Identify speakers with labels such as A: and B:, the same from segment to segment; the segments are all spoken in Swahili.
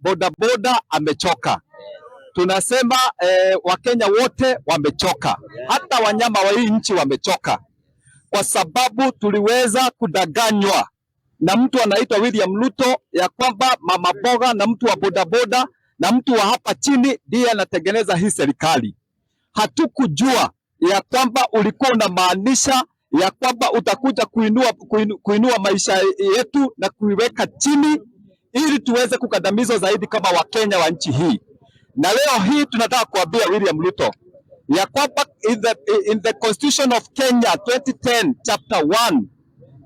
A: Bodaboda amechoka. Tunasema Wakenya wote wamechoka, hata wanyama wa hii nchi wamechoka, kwa sababu tuliweza kudanganywa na mtu anaitwa William Ruto ya kwamba mama mboga na mtu wa bodaboda na mtu wa hapa chini ndiye anatengeneza hii serikali. Hatukujua ya kwamba ulikuwa unamaanisha ya kwamba utakuja kuinua maisha yetu na kuiweka chini ili tuweze kukandamizwa zaidi kama Wakenya wa nchi hii. Na leo hii tunataka kuambia William Ruto ya kwamba in the Constitution of Kenya 2010 chapter 1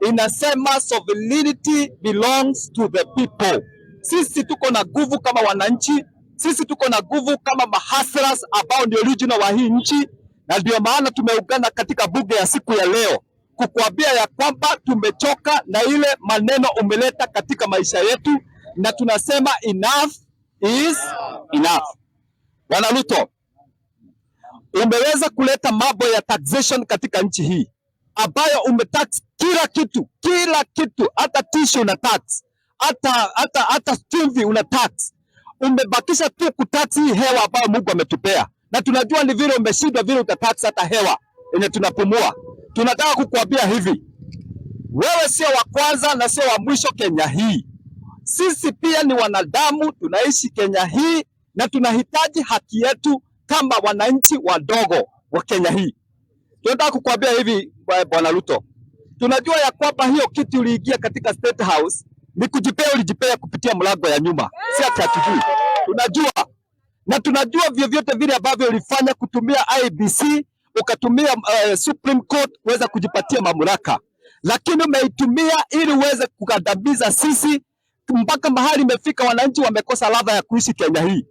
A: inasema sovereignty belongs to the people. Sisi tuko na nguvu kama wananchi, sisi tuko na nguvu kama mahustlers ambao ndio original wa hii nchi, na ndio maana tumeungana katika bunge ya siku ya leo kukuambia ya kwamba tumechoka na ile maneno umeleta katika maisha yetu, na tunasema enough is enough. Bwana Ruto, umeweza kuleta mambo ya taxation katika nchi hii ambayo umetax kila kitu, kila kitu, hata tissue una tax, hata chumvi una tax. Umebakisha tu kutax hii hewa ambayo Mungu ametupea, na tunajua ni vile umeshindwa vile utatax hata hewa yenye tunapumua. Tunataka kukuambia hivi, wewe sio wa kwanza na sio wa mwisho Kenya hii. Sisi pia ni wanadamu, tunaishi Kenya hii na tunahitaji haki yetu kama wananchi wadogo wa Kenya hii. Tunataka kukuambia hivi, Bwana Ruto, tunajua ya kwamba hiyo kitu uliingia katika State House ni kujipea, ulijipea kupitia mlango ya nyuma, si ati hatujui. Tunajua na tunajua vyovyote vile ambavyo ulifanya kutumia IEBC ukatumia Supreme Court kuweza kujipatia mamlaka, lakini umeitumia ili uweze kukandamiza sisi mpaka mahali imefika, wananchi wamekosa ladha ya kuishi Kenya hii.